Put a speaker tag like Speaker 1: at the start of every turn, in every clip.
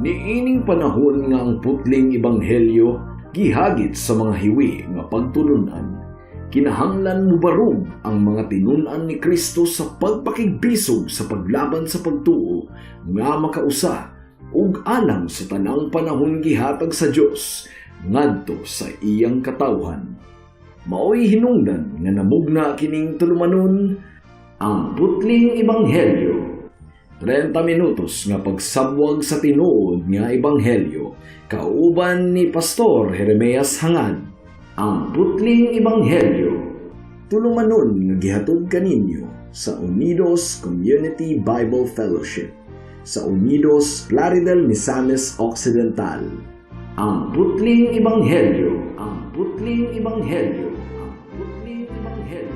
Speaker 1: Niining panahon nga ang putling ebanghelyo gihagit sa mga hiwi nga pagtulunan, kinahanglan mubarog ang mga tinun-an ni Kristo sa pagpakigbisog sa paglaban sa pagtuo nga makausa ug alang sa tanang panahon gihatag sa Dios ngadto sa iyang katawhan. Maoy hinungdan nga namugna kining tulumanon, Ang Putling Ebanghelyo. 30 minutos nga pagsabwag sa tinuod nga ebanghelyo kauban ni Pastor Jeremias Hangad. Ang Putling Ebanghelyo. Tulumanon nga gihatod kaninyo sa Unidos Community Bible Fellowship sa Unidos, Plaridel, Misamis Occidental. Ang Putling Ebanghelyo. Ang Putling Ebanghelyo. Ang Putling Ebanghelyo.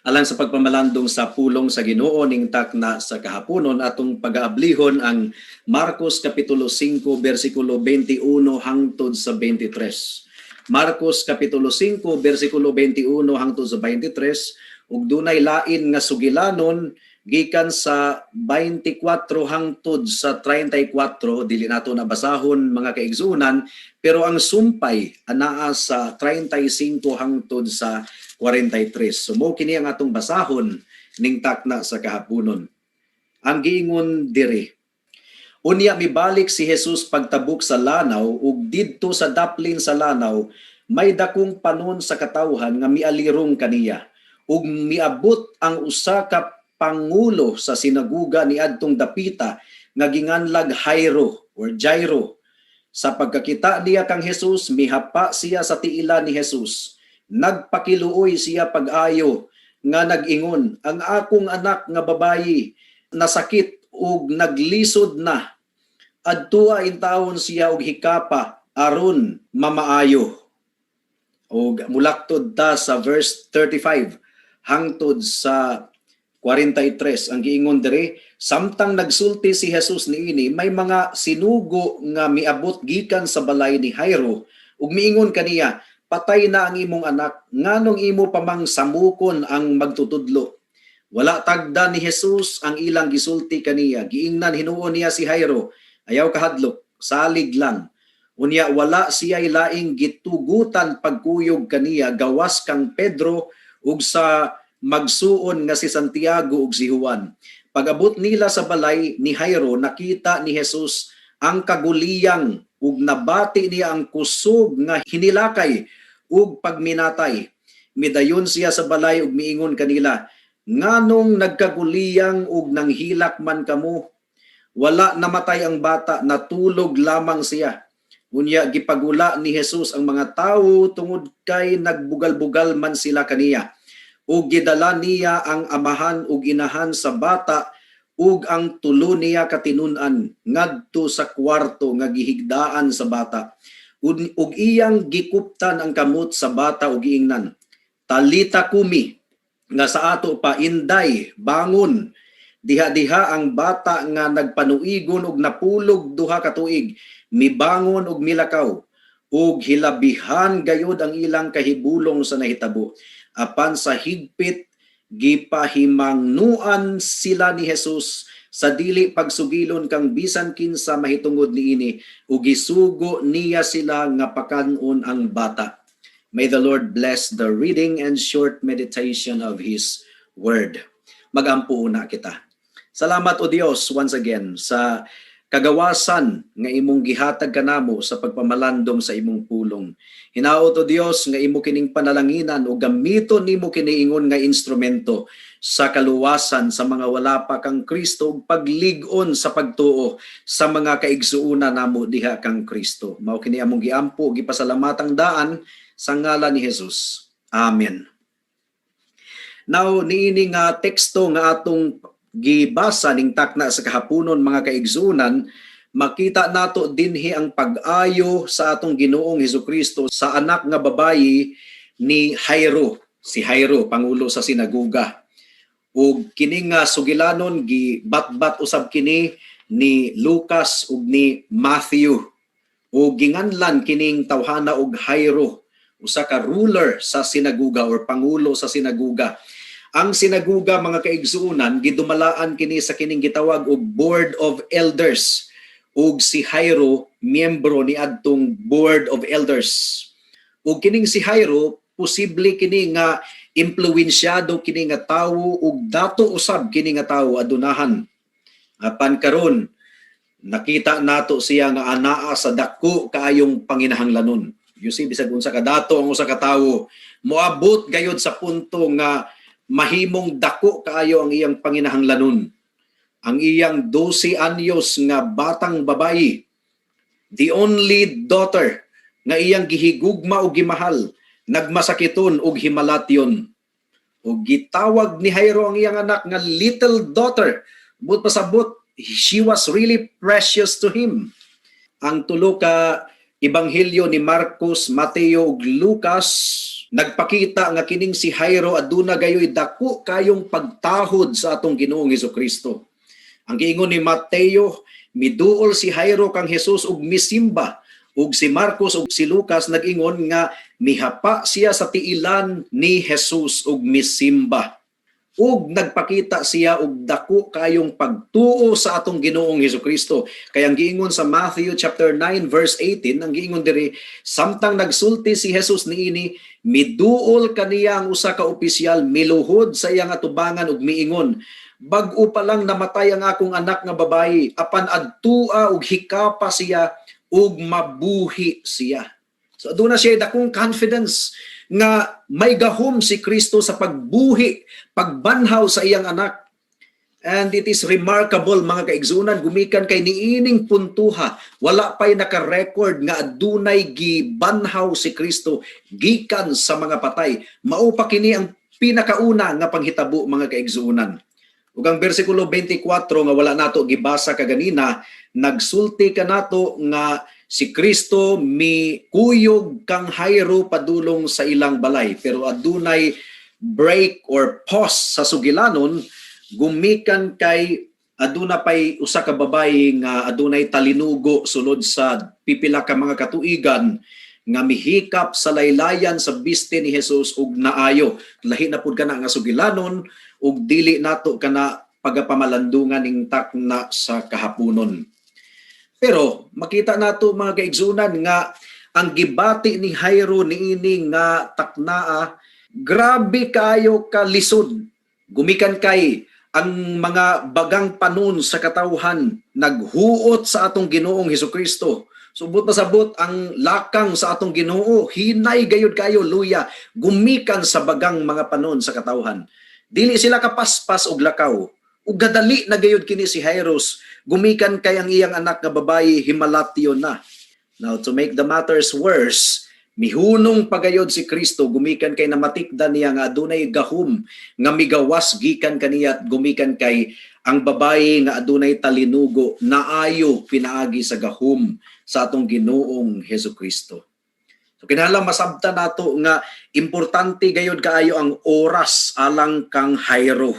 Speaker 2: Alang sa pagpamalandong sa pulong sa Ginoo ning takna sa kahaponon, atong pag-aablihon ang Marcos kapitulo 5 bersikulo 21 hangtod sa 23. Marcos kapitulo 5 bersikulo 21 hangtod sa 23, ug dunay lain nga sugilanon gikan sa 24 hangtod sa 34. Dili nato na basahon, mga kaigsuonan, pero ang sumpay anaa sa 35 hangtod sa 43. So mo kini ang atong basahon ning takna sa kahaponon. Ang giingon diri: "Unya mibalik si Jesus pagtabok sa lanaw, ug didto sa daplin sa lanaw may dakong panon sa katawhan nga mialirong kaniya. Ug miabot ang usa ka pangulo sa sinaguga niadtong dapita nga ginganlag Jairo or Jairo. Sa pagkakita niya kang Jesus, mihapa siya sa tiila ni Jesus. Nagpakiluoy siya pag-ayo nga nag-ingon, 'Ang akong anak nga babayi nasakit ug naglisod na. Adtua intawon siya og hikapa aron mamaayo.'" Og mulaktod ta sa verse 35 hangtod sa 43. Ang giingon diri: "Samtang nagsulti si Jesus niini, may mga sinugo nga miabot gikan sa balay ni Jairo ug miingon kaniya, 'Patay na ang imong anak, nganong imo pa mang samukon ang magtutudlo?' Wala tagda ni Jesus ang ilang gisulti kaniya. Giingnan hinuon niya si Jairo, 'Ayaw kahadlok, salig lang.' Unya wala siya laing gitugutan pagkuyog kaniya gawas kang Pedro ug sa magsuon nga si Santiago ug si Juan. Pag-abot nila sa balay ni Jairo, nakita ni Jesus ang kaguliyang ug nabati niya ang kusog nga hinilakay ug pagminatay. Midayon siya sa balay ug miingon kanila, 'Nganong nagkaguliyang ug nanghilak man kamo? Wala namatay ang bata, natulog lamang siya.' Unya gipagula ni Jesus ang mga tawo tungod kay nagbugal-bugal man sila kaniya. Ug gidala niya ang amahan ug inahan sa bata ug ang tulo niya katinun-an ngadto sa kwarto nga gihigdaan sa bata. Ug iyang gikuptan ang kamot sa bata ug giingnan, 'Talita kumi,' nga sa ato pa, 'Inday, bangon.' Diha-diha ang bata nga nagpanuigon ug napulog 2 ka tuig mibangon ug milakaw. Ug hilabihan gayud ang ilang kahibulong sa nahitabo. Apan sa higpit gipahimangnuan sila ni Jesus sa dili pagsugilon kang bisan kinsa mahitungod niini, ug gisugo niya sila nga pakan-on ang bata." May the Lord bless the reading and short meditation of His Word. Magampo una kita. Salamat, O Dios, once again sa kagawasan nga imong gihatag kanamo sa pagpamalandong sa imong pulong. Hinaot, O Dios, nga imo kining panalanginan o gamiton nimo kini ingon nga instrumento sa kaluwasan sa mga wala pa kang Kristo ug paglig-on sa pagtuo sa mga kaigsuonan namo diha kang Kristo. Mao kini among giampo, gipasalamatang daan sa ngalan ni Jesus. Amen. Now, niini nga teksto nga atong gibasa ning takna sa kahaponon, mga kaigsuonan, makita nato dinhi ang pag-ayo sa atong Ginoong Hesukristo sa anak nga babayi ni Jairo, si Jairo, pangulo sa sinaguga. Ug kini nga sugilanon, gibatbat usab kini ni Lucas ug ni Matthew. Ug ginganlan kining tawhana og Jairo, usa ka ruler sa sinaguga or pangulo sa sinaguga. Ang sinaguga, mga kaigsuonan, gidumalaan kini sa kining gitawag og Board of Elders, ug si Jairo miyembro ni adtong Board of Elders. Ug kining si Jairo, posible kini nga impluwensyado kini nga tawo ug dato usab kini nga tawo adunahan. Apan karon, nakita nato siya nga anaa sa dako kaayong panginahanglanon. You see, bisag unsa ka dato ang usa ka tawo, moabot gayod sa punto nga mahimong dako kaayo ang iyang panginahanglanon. Ang iyang 12 anyos nga batang babayi, the only daughter nga iyang gihigugma ug gimahal, nagmasakiton og himalatyon. Ug gitawag ni Jairo ang iyang anak nga "little daughter". But pasabot, she was really precious to him. Ang tulo ka ebanghelyo ni Marcos, Mateo ug Lucas nagpakita nga kining si Jairo aduna gayoy dako kayong pagtahod sa atong Ginoong Kristo. Ang giingon ni Mateo, miduol si Jairo kang Jesus ug misimba, ug si Marcos ug si Lucas nag-ingon nga mihapa siya sa tiilan ni Jesus ug misimba. Ug nagpakita siya og dako kayong pagtuo sa atong Ginoong Kristo. Kaya ang giingon sa Matthew chapter 9 verse 18, ang giingon diri, samtang nagsulti si Jesus niini, miduol kaniya ang usa ka opisyal, miluhod sa iyang atubangan ug miingon, "Bag-o pa lang namatay ang akong anak nga babayi, apan adtua ug hikapa siya ug mabuhi siya." So aduna siya dakong confidence nga may gahom si Kristo sa pagbuhi, pagbanhaw sa iyang anak. And it is remarkable, mga kaigsunan, gumikan kay niining puntuha, wala pa'y naka-record nga adunay gibanhaw si Kristo gikan sa mga patay. Mao pa kini ang pinakauna nga panghitabo, mga kaigsunan. Ug ang bersikulo 24 nga wala nato gibasa kaganina, nagsulti kanato nga si Kristo mi kuyog kang Jairo padulong sa ilang balay, pero adunay break or pause sa sugilanon gumikan kay aduna pay usa ka babayi nga adunay talinugo sulod sa pipila ka mga katuigan nga mihikap sa laylayan sa biste ni Jesus ug naayo. Lahi na pud kana nga sugilanon ug dili nato kana pagapamalandungan ning takna sa kahaponon. Pero makita nato, mga kaigsunan, nga ang gibati ni Jairo niini nga taknaa, grabe kaayo ka lisod. Gumikan kay ang mga bagang panon sa katawhan naghuot sa atong Ginoong Hesukristo. Subot pasabot, ang lakang sa atong Ginoo hinay gayud kayo, luya, gumikan sa bagang mga panon sa katawhan. Dili sila kapaspas og lakaw. Ug gadali na gayud kini si Jairus gumikan kay ang iyang anak nga babayi himalatyon na. Now, to make the matters worse, mihunong pagayod si Kristo gumikan kay namatikdan niya nga adunay gahom nga migawas gikan kaniya, at gumikan kay ang babayi nga adunay talinugo naayo pinaagi sa gahom sa atong Ginoong Hesus Kristo. So kinahanglan masabtan nato nga importante gayud kaayo ang oras alang kang Jairo.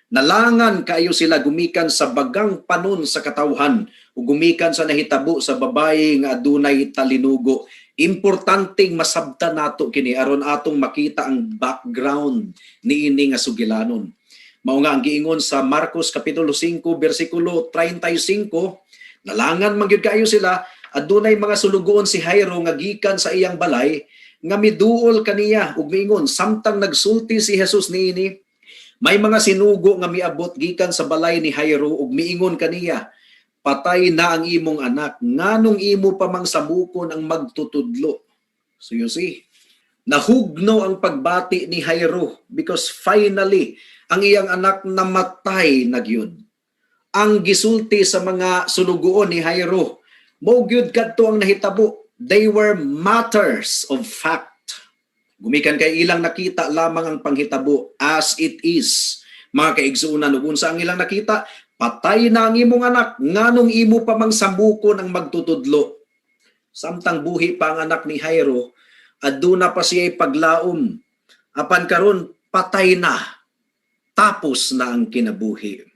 Speaker 2: Nalangan kaayo sila gumikan sa bagang panon sa katawhan ug gumikan sa nahitabo sa babayi nga adunay talinugo. Importanteng masabtan nato kini aron atong makita ang background niini nga sugilanon. Mao nga ang giingon sa Marcos kapitulo 5 bersikulo 35, nalangan man gyud kaayo sila, adunay mga sulugoon si Jairo nga gikan sa iyang balay nga miduol kaniya ug miingon. Samtang nagsulti si Jesus niini, may mga sinugo nga miabot gikan sa balay ni Jairo ug miingon kaniya, "Patay na ang imong anak, nganong imo pa mang samukon ang magtutudlo?" So you see, nahugno ang pagbati ni Jairo because finally ang iyang anak namatay na gyud. Ang gisulti sa mga sulugoon ni Jairo, mao gyud kadto ang nahitabo. They were matters of fact. Gumikan kay ilang nakita lamang ang panghitabo as it is. Mga kaigsuonan, ug unsa ang ilang nakita? "Patay na ang imong anak, nganong imo pa mang samukon ang magtutudlo?" Samtang buhi pa ang anak ni Jairo, aduna pa siya paglaom. Apan karon, patay na. Tapos na ang kinabuhi.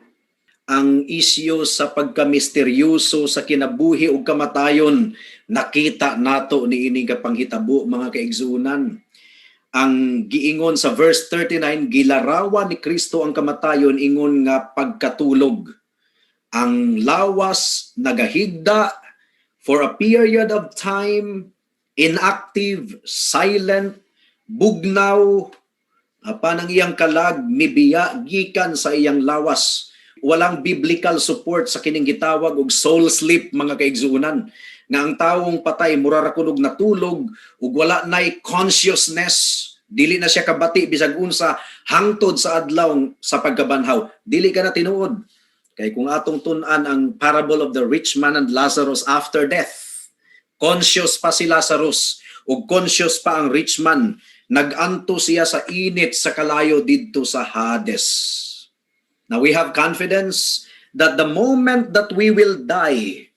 Speaker 2: Ang isyu sa pagkamisteryoso sa kinabuhi ug kamatayon, nakita nato niini nga panghitabo, mga kaigsuonan. Ang giingon sa verse 39, gilarawan ni Kristo ang kamatayon ingon nga pagkatulog. Ang lawas nagahigda for a period of time, inactive, silent, bugnaw, apan ang iyang kalag mibiya gikan sa iyang lawas. Walang biblical support sa kining gitawag og soul sleep, mga kaigsuonan, nga ang tawong patay mura ra kunog natulog ug wala nay consciousness, dili na siya kabati bisag unsa hangtod sa adlaw sa pagkabanhaw. Dili kana tinuod kay kung atong tun-an ang parable of the rich man and Lazarus, after death conscious pa si Lazarus ug conscious pa ang rich man. Nag-anto siya sa init sa kalayo didto sa Hades. Now we have confidence that the moment that we will die,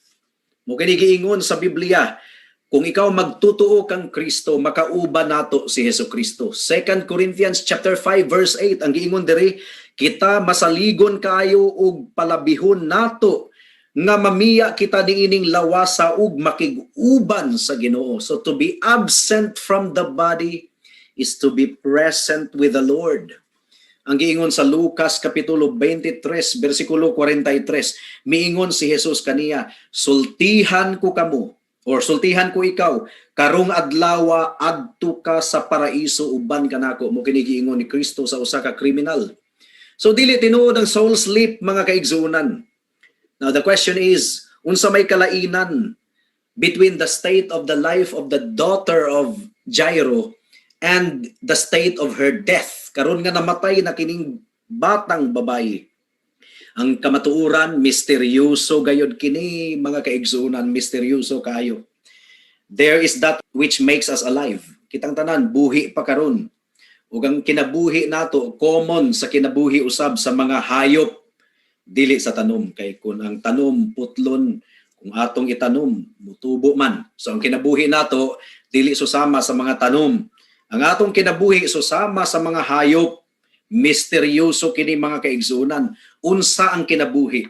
Speaker 2: mao kini giingon sa Biblia, kung ikaw magtutuo kang Kristo, makauban nato si Hesus Kristo. 2 Corinthians chapter 5 verse 8, ang giingon diri, kita masaligon kaayo og palabihon nato nga mamiya kita niining lawasa ug makig-uban sa Ginoo. So to be absent from the body is to be present with the Lord. Ang giingon sa Lucas kapitulo 23 bersikulo 43, miingon si Jesus kaniya, "Sultihan ko kamo or sultihan ko ikaw, karong adlawa adto ka sa paraiso uban kanako." Mao kini giingon ni Kristo sa usa ka kriminal. So dili tinuod ang soul sleep, mga kaigsuonan. Now the question is, unsa may kalainan between the state of the life of the daughter of Jairo and the state of her death, karon nga namatay na kining batang babayi? Ang kamatuoran, misteryoso gayod kini, mga kaigsuonan, misteryoso kaayo. There is that which makes us alive. Kitang tanan buhi pa karon. Ug ang kinabuhi nato common sa kinabuhi usab sa mga hayop, dili sa tanom, kay kung ang tanom putlon, kung atong itanom mutubo man. So ang kinabuhi nato dili susama sa mga tanom. Ang atong kinabuhi susama sa mga hayop. Misteryoso kini, mga kaigsuonan. Unsa ang kinabuhi?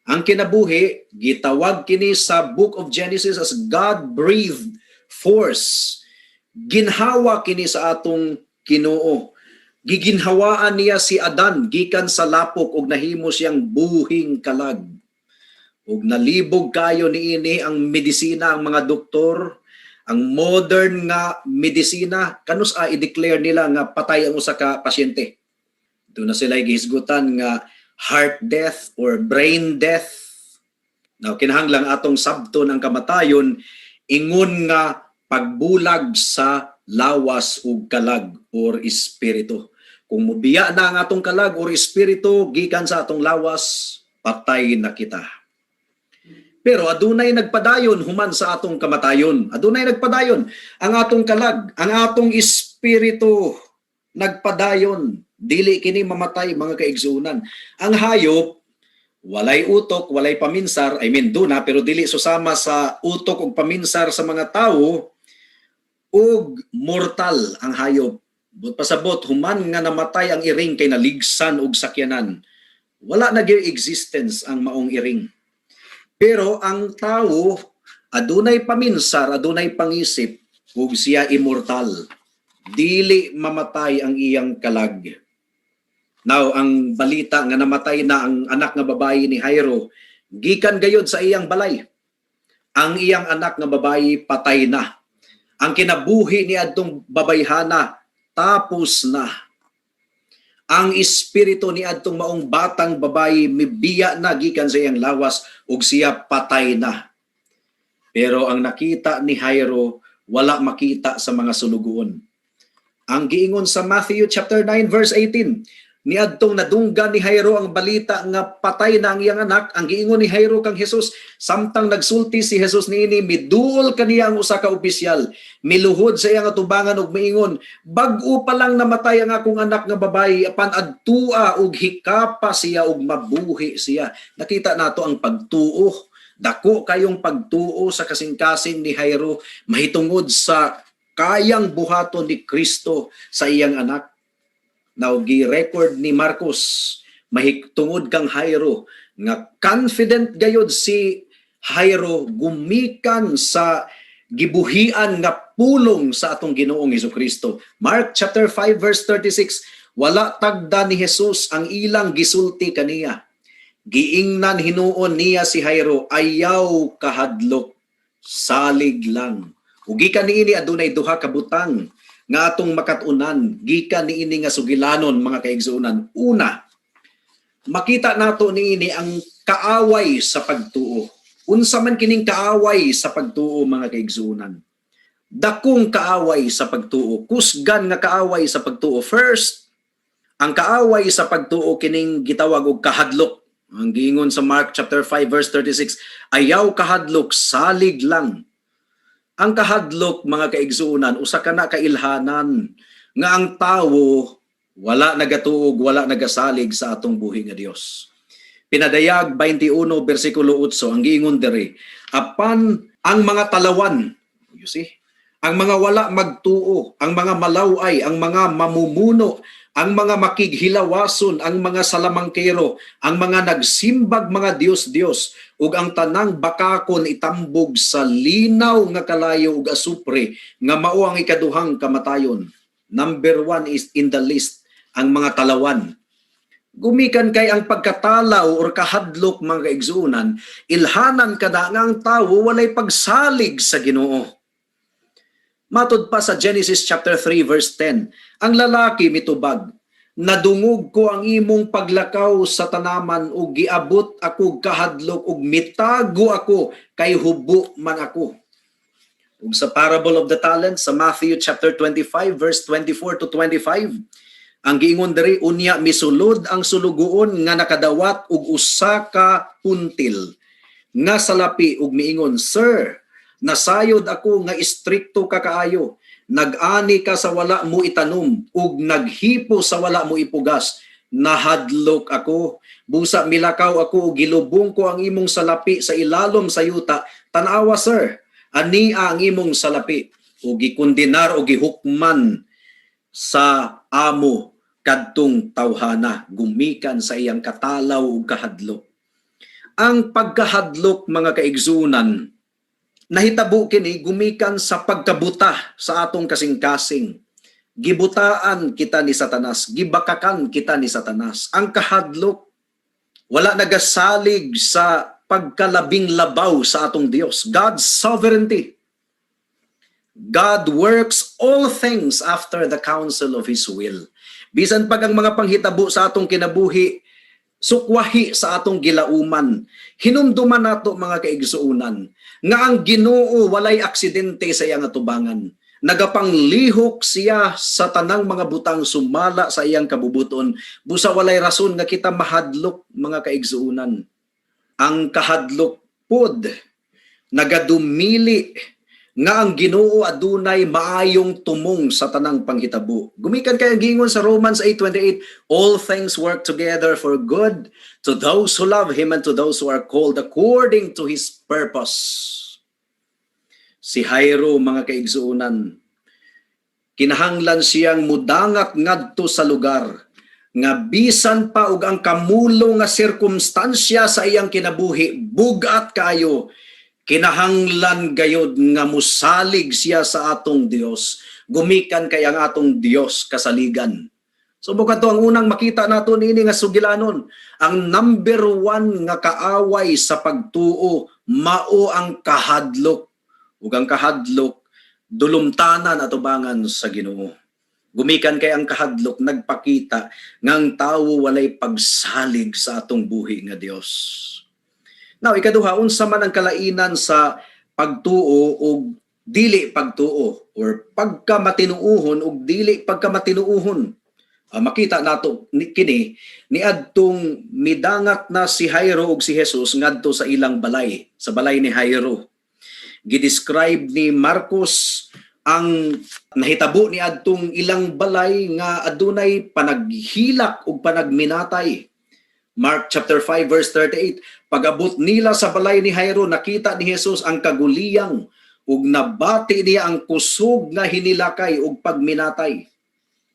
Speaker 2: Ang kinabuhi, gitawag kini sa Book of Genesis as God breathed force. Ginhawa kini sa atong Ginoo. Giginhawaan niya si Adan gikan sa lapok ug nahimo siyang buhing kalag. Ug nalibog kayo niini ang medisina, ang mga doktor, ang modern nga medisina, kanus-a i-declare nila nga patay ang usa ka pasyente? Duna sila gihisgutan nga heart death or brain death. Now kinahanglang atong sabton ang kamatayon ingon nga pagbulag sa lawas ug kalag or espiritu. Kung mubiya na ang atong kalag or espiritu gikan sa atong lawas, patay na kita. Pero adunay nagpadayon human sa atong kamatayon. Adunay nagpadayon ang atong kalag, ang atong espiritu nagpadayon. Dili kini mamatay, mga kaigsuonan. Ang hayop walay utok, walay paminsar, I mean duna pero dili susama sa utok ug paminsar sa mga tawo, ug mortal ang hayop. But pasabot, human nga namatay ang iring kay naligsan og sakyanan, wala na gyud existence ang maong iring. Pero ang tawo adunay paminsar, adunay pangisip ug siya immortal. Dili mamatay ang iyang kalag. Now, ang balita nga namatay na ang anak nga babayi ni Jairo, gikan gayod sa iyang balay. Ang iyang anak nga babayi patay na. Ang kinabuhi ni adtong babayhana tapos na. Ang espiritu ni adtong maong batang babayi mibiya na gikan sa iyang lawas ug siya patay na. Pero ang nakita ni Jairo, wala makita sa mga sulugoon. Ang giingon sa Matthew chapter 9 verse 18, niadtong nadunggan ni Jairo ang balita nga patay na ang iyang anak, ang giingon ni Jairo kang Jesus, samtang nagsulti si Jesus niini, miduol kaniya ang usa ka opisyal, miluhod sa iyang atubangan ug miingon, "Bag-o pa lang namatay ang akong anak nga babayi, apan adtua ug hikapa siya ug mabuhi siya." Nakita nato ang pagtuo. Dako kayong pagtuo sa kasing-kasing ni Jairo mahitungod sa kayang buhaton ni Kristo sa iyang anak. Now, gi-record ni Marcos mahitungod kang Jairo nga confident gayod si Jairo gumikan sa gibuhian nga pulong sa atong Ginoong Kristo. Mark chapter 5 verse 36, wala tagda ni Jesus ang ilang gisulti kaniya. Giingnan hinuon niya si Jairo, "Ayaw kahadlok, salig lang." Ug gikan niini adunay duha ka butang nga atong makat-unan gikan niini nga sugilanon, mga kaigsuonan. Una, makita nato niini ang kaaway sa pagtuo. Unsa man kining kaaway sa pagtuo, mga kaigsuonan? Dakong kaaway sa pagtuo, kusgan nga kaaway sa pagtuo. First, ang kaaway sa pagtuo kining gitawag og kahadlok. Ang giingon sa Mark chapter 5 verse 36, "Ayaw kahadlok, salig lang." Ang kahadlok, mga kaigsuonan, usa ka na kailhanan nga ang tawo wala nagatuo, wala nagasalig sa atong buhi nga Dios. Pinadayag 21 bersikulo 8, ang giingon diri, apan ang mga talawan, you see, ang mga wala magtuo, ang mga malaway, ang mga mamumuno, ang mga makighilawason, ang mga salamangkero, ang mga nagsimbag mga Dios-Dios, ug ang tanang bakakon itambog sa linaw nga kalayo ug asupre nga mao ang ikaduhang kamatayon. Number one is in the list, ang mga talawan. Gumikan kay ang pagkatalaw or kahadlok, mga kaigsuonan, ilhanan kada nga ang tawo walay pagsalig sa Ginoo. Matod pa sa Genesis chapter 3 verse 10, ang lalaki mitubag, "Nadungog ko ang imong paglakaw sa tanaman ug giabot ako kahadlok ug mitago ako kay hubo man ako." Ug sa parable of the talents sa Matthew chapter 25 verse 24 to 25, ang giingon diri, unya misulod ang sulugoon nga nakadawat og usa ka puntil nga salapi ug miingon, 'Sir, nasayod ako nga istrikto ka kaayo. Nag-ani ka sa wala mo itanom ug naghipo sa wala mo ipugas. Nahadlok ako. Busa milakaw ako ug gilubong ko ang imong salapi sa ilalom sa yuta. Tan-awa, sir, ania ang imong salapi.' Ug gikondenar o gihukman sa amo kadtong tawhana gumikan sa iyang katalaw ug kahadlok." Ang pagkahadlok, mga kaigsuonan, nahitabo kini gumikan sa pagkabuta sa atong kasing-kasing. Gibutaan kita ni Satanas, gibakakan kita ni Satanas. Ang kahadlok, wala nagasalig sa pagkalabing labaw sa atong Dios, God's sovereignty. God works all things after the counsel of His will. Bisan pag ang mga panghitabo sa atong kinabuhi, sukwahi sa atong gilauman, hinumduman nato, mga kaigsuonan, nga ang Ginoo walay aksidente sa iyang atubangan. Nagapanglihok siya sa tanang mga butang sumala sa iyang kabubuton. Busa walay rason nga kita mahadlok, mga kaigsuonan. Ang kahadlok pod nagadumili nga ang Ginoo adunay maayong tumong sa tanang panghitabo. Gumikan kay ang giingon sa Romans 8:28, "All things work together for good to those who love Him and to those who are called according to His purpose." Si Jairo, mga kaigsuonan, kinahanglan siyang mudangat ngadto sa lugar nga bisan pa og ang kamulo nga sirkumstansya sa iyang kinabuhi bugat kaayo, kinahanglan gayod nga musalig siya sa atong Dios gumikan kay ang atong Dios kasaligan. So bukod to, ang unang makita nato niini nga sugilanon, ang number one nga kaaway sa pagtuo mao ang kahadlok, ug ang kahadlok dulumtanan atubangan sa Ginoo. Gumikan kay ang kahadlok nagpakita nga ang tawo walay pagsalig sa atong buhi nga Dios. Now, ikaduha, unsa man ang kalainan sa pagtuo og dili pagtuo or pagkamatinuohon og dili pagkamatinuohon? Makita nato ni kini niadtong midangat na si Jairo ug si Jesus ngadto sa ilang balay, sa balay ni Jairo. Gidescribe ni Marcos ang nahitabo ni adtong ilang balay nga adunay panaghilak ug panagminatay. Mark chapter 5 verse 38, pagabot nila sa balay ni Jairo, nakita ni Jesus ang kaguliyang ug nabati niya ang kusog nga hinilakay ug pagminatay.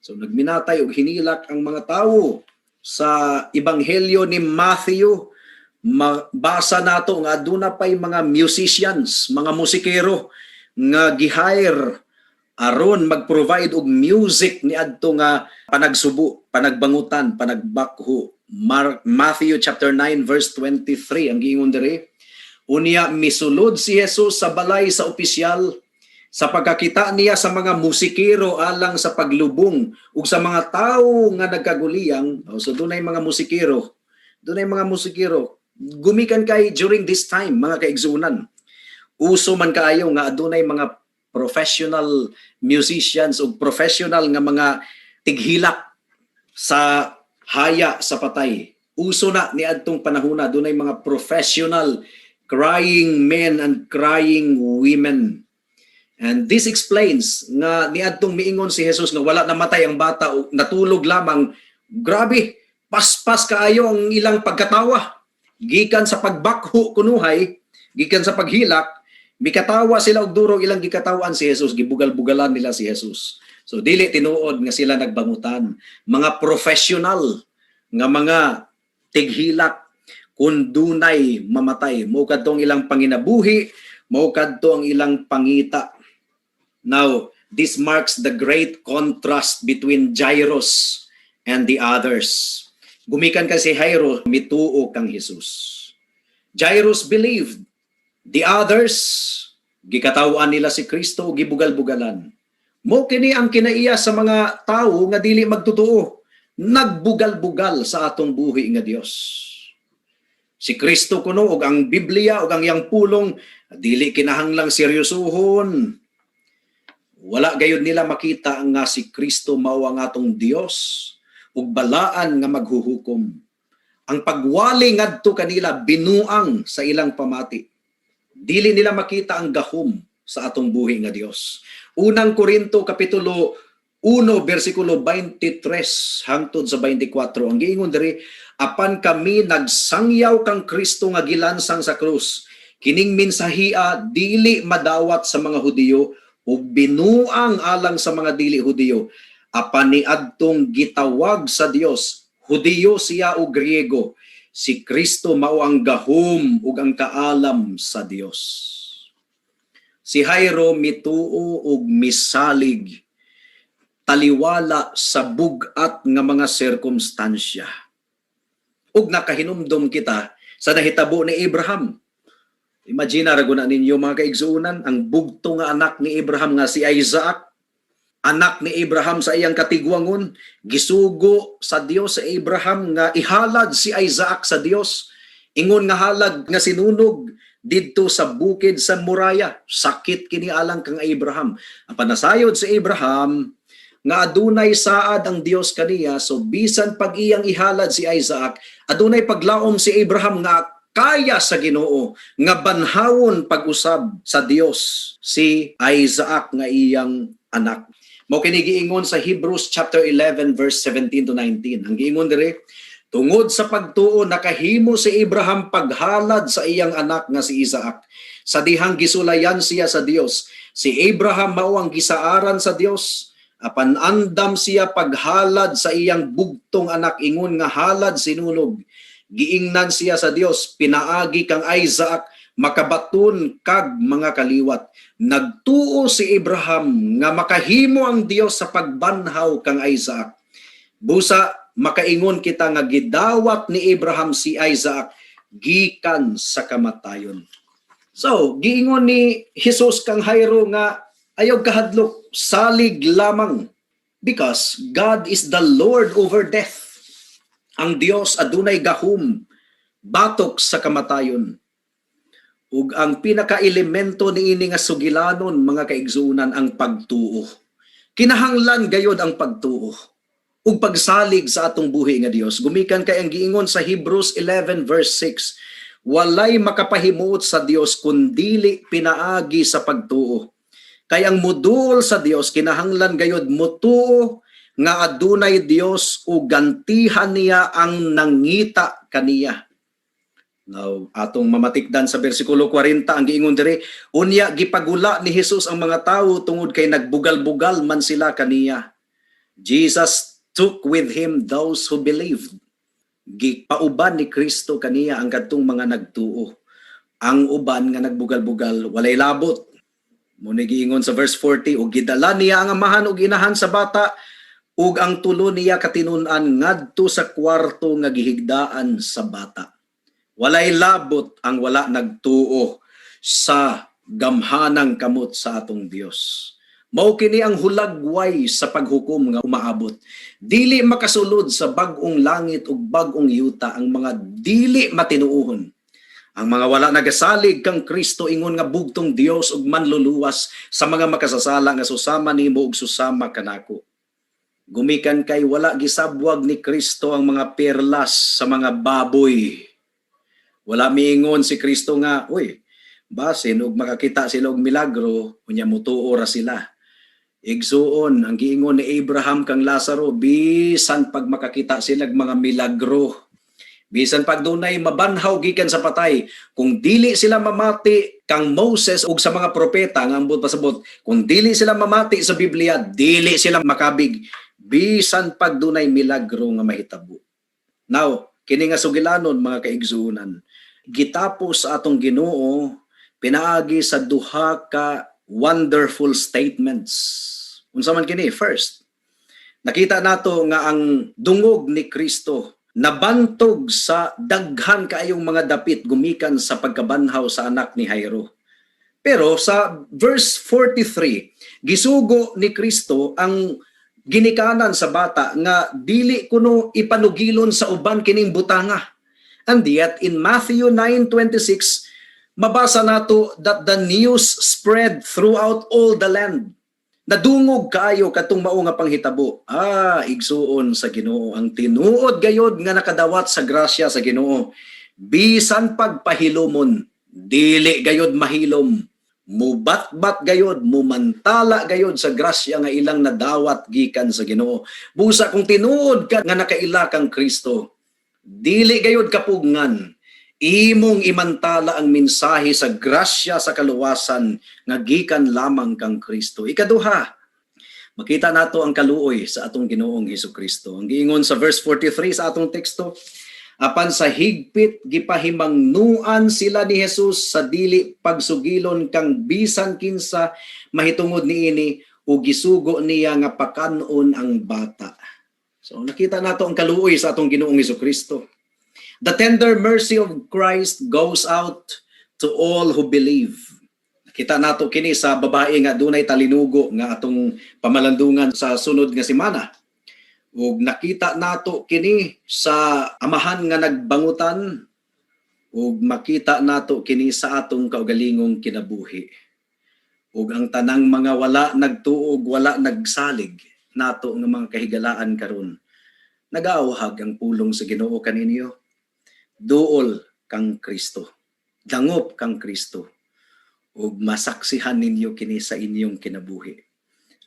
Speaker 2: So nagminatay og hinilak ang mga tawo sa Ebanghelyo ni Matthew. Mabasa nato nga aduna pay mga musicians, mga musikero nga gi-hire aron mag-provide og music niadto nga panagsubo, panagbangutan, panagbakho. Matthew chapter 9 verse 23 ang giingon diri. Unya misulod si Jesus sa balay sa opisyal. Sa pagkakita niya sa mga musikero alang sa paglubong ug sa mga tawo nga nagkaguliyang. Oh, so dunay mga musikero. Dunay mga musikero. Gumikan kay during this time, mga kaigsunan, uso man kaayo nga adunay mga professional musicians ug professional nga mga tighilak sa haya sa patay. Uso na niadtong panahona, dunay mga professional crying men and crying women. And this explains nga niadtong miingon si Jesus nga wala namatay ang bata, o natulog lamang. Grabe, paspas kaayo ang ilang pagkatawa. Gikan sa pagbakho kunuhay, gikan sa paghilak, mikatawa sila og durog ilang gikatawan si Jesus, gibugal-bugalan nila si Jesus. So dili tinuod nga sila nagbangutan. Mga professional nga mga tighilak kung dunay mamatay. Mao kadto ang ilang panginabuhi, mao kadto ang ilang pangita. Now, this marks the great contrast between Jairus and the others. Gumikan kay si Jairo, mituo kang Jesus. Jairus believed. The others, gikatawan nila si Kristo, gibugal-bugalan. Mao kini ang kinaiya sa mga tawo nga dili magtotoo. Nagbugal-bugal sa atong buhi nga Dios. Si Kristo kuno ug ang Biblia ug ang iyang pulong dili kinahanglang seryosohon. Wala gayud nila makita nga si Kristo mao ang atong Dios ug balaan nga maghuhukom. Ang pagwali ngadto kanila binuang sa ilang pamati. Dili nila makita ang gahom sa atong buhi nga Dios. Unang Korinto kapitulo 1 bersikulo 23 hangtod sa 24 ang giingon diri, "Apan kami nagsangyaw kang Kristo nga gilansang sa krus. Kining mensahia dili madawat sa mga Hudiyo ug binuang alang sa mga dili Hudiyo, apan niadtong gitawag sa Dios, Hudiyo siya o Griego, si Kristo mao ang gahom ug ang kaalam sa Dios." Si Jairo mituo ug misalig taliwala sa bug-at nga mga sirkumstansya. Ug nakahinumdom kita sa nahitabo ni Abraham. Imagine ra guna ninyo, mga kaigsuonan, ang bugto nga anak ni Abraham nga si Isaac, anak ni Abraham sa iyang katigwangon, gisugo sa Dios sa Abraham nga ihalad si Isaac sa Dios. Ingon nga halad nga sinunog didto sa bukid sa Moriah. Sakit kini alang kang Abraham. Apan nasayod si Abraham nga adunay saad ang Dios kaniya, so bisan pag iyang ihalad si Isaac, adunay paglaom si Abraham nga kaya sa Ginoo nga banhawon pag-usab sa Dios si Isaac nga iyang anak. Mao kini giingon sa Hebrews chapter 11 verse 17 to 19. Ang giingon diri, "Tungod sa pagtuo nakahimo si Abraham paghalad sa iyang anak nga si Isaac. Sa dihang gisulayan siya sa Dios, si Abraham mao ang gisaaran sa Dios, apan andam siya paghalad sa iyang bugtong anak ingon nga halad sinunog. Giingnan siya sa Dios, pinaagi kang Isaac makabaton kag mga kaliwat. Nagtuo si Abraham nga makahimo ang Dios sa pagbanhaw kang Isaac. Busa makaingon kita nga gidawat ni Abraham si Isaac gikan sa kamatayon." So, giingon ni Jesus kang Jairo nga ayaw kahadlok, salig lamang, because God is the Lord over death. Ang Dios adunay gahom batok sa kamatayon. Ug ang pinaka-elemento niini nga sugilanon, mga kaigsuonan, ang pagtuo. Kinahanglan gayod ang pagtuo ug pagsalig sa atong buhi nga Dios. Gumikan kay ang giingon sa Hebrews 11 verse 6, walay makapahimuot sa Dios kun dili pinaagi sa pagtuo. Kay ang muduol sa Dios kinahanglan gayod mutuo nga adunay Dios ug gantihan niya ang nangita kaniya. Now, atong mamatikdan sa bersikulo 40 ang giingon diri, "Unya gipagula ni Jesus ang mga tawo tungod kay nagbugal-bugal man sila kaniya." Jesus took with him those who believed. Gipauban ni Kristo kaniya ang kadtong mga nagtuo. Ang uban nga nagbugal-bugal, walay labot. Mao giingon sa verse 40, ug gidala niya ang amahan ug inahan sa bata ug ang tulo niya katinun-an ngadto sa kwarto nga gihigdaan sa bata. Walay labot ang wala nagtuo sa gamhanang kamot sa atong Dios. Mao kini ang hulagway sa paghukom nga umaabot. Dili makasulod sa bag-ong langit ug bag-ong yuta ang mga dili matinuohon. Ang mga wala nagasalig kang Kristo ingon nga bugtong Dios ug manluluwas sa mga makasasala nga susama nimo ug susama kanako. Gumikan kay wala gisabwag ni Kristo ang mga perlas sa mga baboy. Wala miingon si Kristo nga, "Uy, basin og makakita sila og milagro, unya mutuo ra sila." Igsuon, ang giingon ni Abraham kang Lazaro, bisan pag makakita sila og mga milagro, bisan pag dunay mabanhaw gikan sa patay, kung dili sila mamati kang Moses ug sa mga propeta, nga ambot pasabot, kung dili sila mamati sa Biblia, dili sila makabig bisan pag dunay milagro nga mahitabo. Now, kini nga sugilanon, mga kaigsuonan, gitapos sa atong Ginoo pinaagi sa duha ka wonderful statements. Unsa man kini? First, nakita nato nga ang dungog ni Kristo nabantog sa daghan kaayong mga dapit gumikan sa pagkabanhaw sa anak ni Jairo. Pero sa verse 43, gisugo ni Kristo ang ginikanan sa bata nga dili kuno ipanugilon sa uban kining butanga. And yet in Matthew 9:26, mabasa nato that the news spread throughout all the land. Nadungog kaayo katong mao nga panghitabo. Ah, igsuon sa Ginoo, ang tinuod gayod nga nakadawat sa grasya sa Ginoo, bisan pagpahilomon, dili gayod mahilom. Mubatbat gayod, mumantala gayod sa grasya nga ilang nadawat gikan sa Ginoo. Busa kung tinuod ka nga nakaila kang Kristo, dili gayod kapugngan imong imantala ang mensahe sa grasya sa kaluwasan nga gikan lamang kang Kristo. Ikaduha, makita nato ang kaluoy sa atong Ginoong Hesus Kristo. Ang giingon sa verse 43 sa atong teksto, apan sa higpit gipahimangnuan sila ni Jesus sa dili pagsugilon kang bisan kinsa mahitungod niini, ug gisugo niya nga pakan-on ang bata. So nakita nato ang kaluoy sa atong Ginoong Hesus Kristo. The tender mercy of Christ goes out to all who believe. Kita nato kini sa babae nga dunay talinugo nga atong pamalandungan sa sunod nga semana. Ug nakita nato kini sa amahan nga nagbangutan, ug makita nato kini sa atong kaugalingong kinabuhi. Ug ang tanang mga wala nagtuo, wala nagsalig nato nga mga kahigalaan karon, nagaawhag ang pulong sa Ginoo kaninyo. Duol kang Kristo. Dangop kang Kristo. Ug masaksihan ninyo kini sa inyong kinabuhi.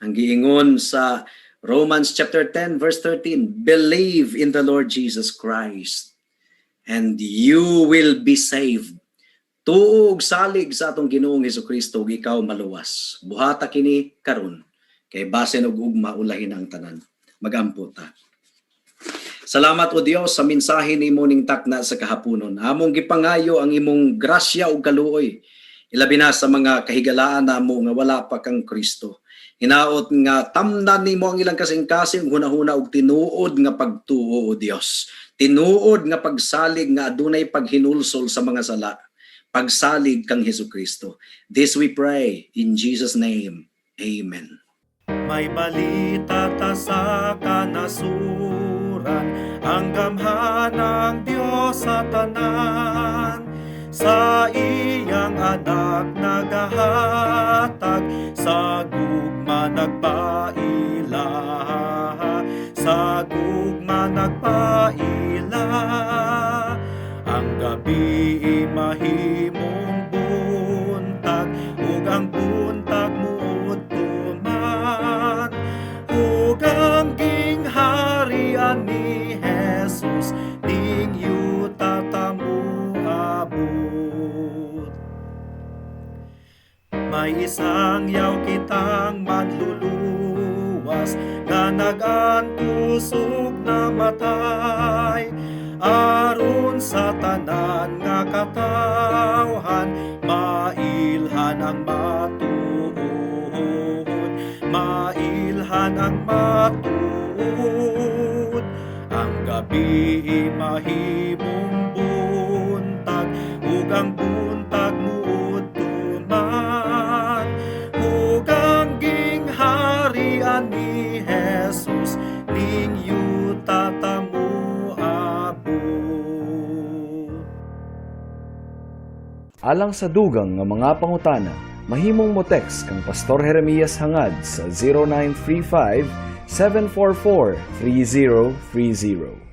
Speaker 2: Ang giingon sa Romans chapter 10 verse 13, "Believe in the Lord Jesus Christ and you will be saved." Tuo ug salig sa atong Ginoong Hesus Kristo ug ikaw maluwas. Buhata kini karon kay basin og ugma ulahin ang tanan. Magampo ta. Salamat, O Dios, sa mensahe nimo ning takna sa kahaponon. Among gipangayo ang imong grasya ug kaluoy, ilabi na sa mga kahigalaan namo nga wala pa kang Kristo. Hinaot nga tamnan nimo ang ilang kasing-kasing, hunahuna ug tinuod nga pagtuo, O Dios. Tinuod nga pagsalig nga adunay paghinulsol sa mga sala. Pagsalig kang Hesus Kristo. This we pray in Jesus' name. Amen.
Speaker 3: May balita ta sa kanasuran, ang gamhanang Diyos sa tanan. Sa iyang anak nagahatag, sa gugma nagpaila, sa gugma nagpaila. Ang gabi mahimong buntag, ug ang buntag muudto man, ug ang gingharian ni Jesus ning yuta ta moabot. May isang yaw kitang manluluwas nga Nga nag-antos ug namatay aron sa tanan nga katawhan mailhan ang matuod, mailhan ang matuod. Ang gabi mahimong buntag ug ang buntag muudto man, ug ang gingharian ni Jesus ning yuta ta moabot.
Speaker 1: Alang sa dugang nga mga pangutana, mahimong mo text kang Pastor Jeremias Hangad sa 0935 744 3030.